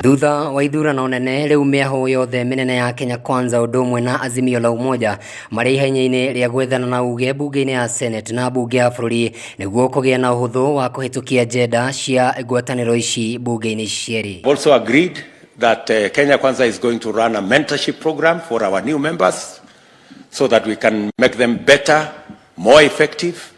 Thutha wa ithurano nene rĩu mĩahũ yothe mĩnene ya Kenya Kwanza ũndũ ũmwe na Azimio la Umoja marĩ ihenya-inĩ rĩa gwethana na uge mbunge-inĩ ya Senate na mbunge ya bũrũri nĩguo kũgĩa na ũhũthũ wa kũhĩtũkia agenda cia ngwatanĩro ici mbunge-inĩ cierĩ. Also agreed that Kenya Kwanza is going to run a mentorship program for our new members so that we can make them better, more effective,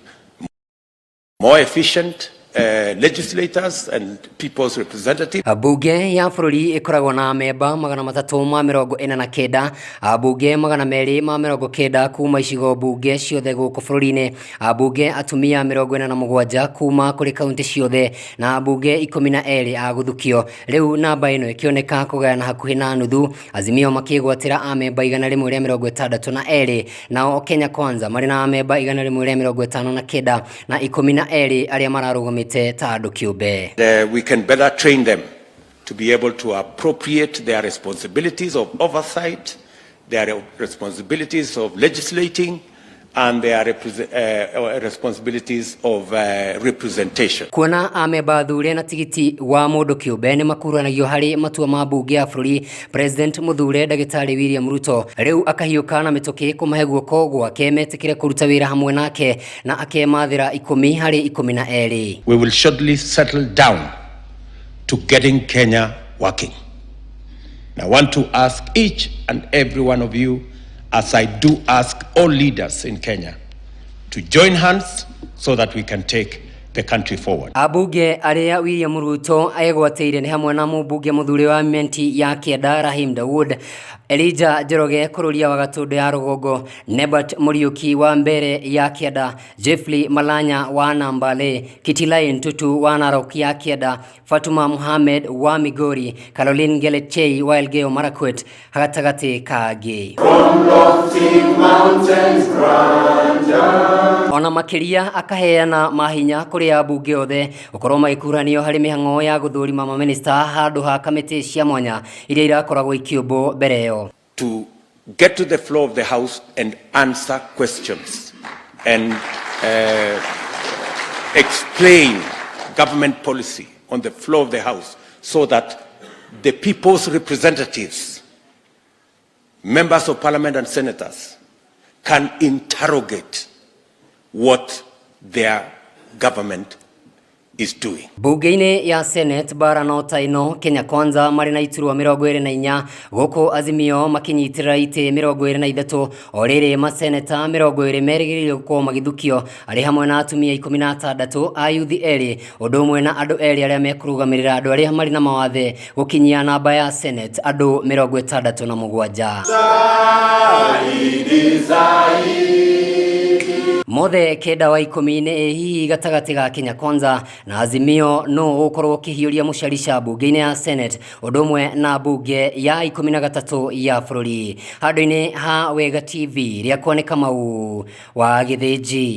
more efficient legislators and people's representatives. Mbunge ya bũrũri ĩkoragwo na memba 349, ambunge 290 kuma icigo mbunge ciothe gũkũ bũrũri-inĩ, ambunge atumia 47 kuma kũrĩ kaunti ciothe na ambunge 12 a gũthukio. Rĩu namba ĩno ĩkĩoneka kũgayana hakuhĩ na nuthu, Azimio makĩgwatĩra amemba 162, nao Kenya Kwanza marĩ na amemba 159 na 12 arĩa mararũgamĩte ta andũ kĩũmbe. We can better train them to be able to appropriate their responsibilities of oversight, their responsibilities of legislating, and their responsibilities of representation. Kuona amemba thure na tigiti wa mũndũ kĩũmbe nĩ makuruhanagio harĩ matua ma mbunge ya bũrũri, President mũthure Ndagĩtarĩ William Ruto rĩu akahiũka na mĩtũkĩ kũmahe guoko gwake metĩkĩre kũruta wĩra hamwe nake na akemathĩra 10 harĩ 12. We will shortly settle down to getting Kenya working. I want to ask each and every one of you, as I do ask all leaders in Kenya, to join hands so that we can take the country forward. Ambunge arĩa William Ruto egwatĩire nĩ hamwe na mũmbunge mũthure wa Imenti ya Kĩanda Rahim Dawood, Elijah Njoroge Kururia wa Gatũndũ ya Rũgongo, Nebat Muriuki wa Mbere ya Kĩanda, Jeffrey Malanya wa Nambale, Kitilai Ntutu wa Narok ya Kĩanda, Fatuma Muhamed wa Migori, Caroline Ngelechei wa Elgeyo Marakwet gatagatĩ kangĩ. Ona makĩria akaheana mahinya kũrĩ ambunge othe gũkorwo magĩkuruhanio harĩ mĩhang'o ya gũthũrima mamĩnĩsta handũ ha kamĩtĩ cia mwanya iria irakoragwo ikĩũmbwo mbere ĩyo. To get to the floor of the House and answer questions and explain government policy on the floor of the House so that the people's representatives, members of parliament and senators, can interrogate what their government is doing. Bunge-inĩ ya Senate bara no ta ĩno, Kenya Kwanza marĩ na iturwa 24, gũkũ Azimio makĩnyitĩrĩra itĩ 23. O rĩrĩ maseneta 20 merĩgĩrĩirwo gũkorwo magĩthukio arĩ hamwe na atumia 16, ayuthi erĩ, ũndũ ũmwe na andũ erĩ arĩa mekũrũgamĩrĩra andũ arĩa marĩ na mawathe, gũkinyia namba ya Senate andũ 67. Mothe kenda wa 10 nĩ ĩ hihi gatagatĩ ga Kenya Kwanza na Azimio no ũgũkorwo ũkĩhiũria mũcarica mbunge-inĩ ya Senate ũndũ ũmwe na mbunge ya 13 ya bũrũri. Handũ-inĩ ha Wega TV, rĩakwa nĩ Kamau wa Gĩthĩnji.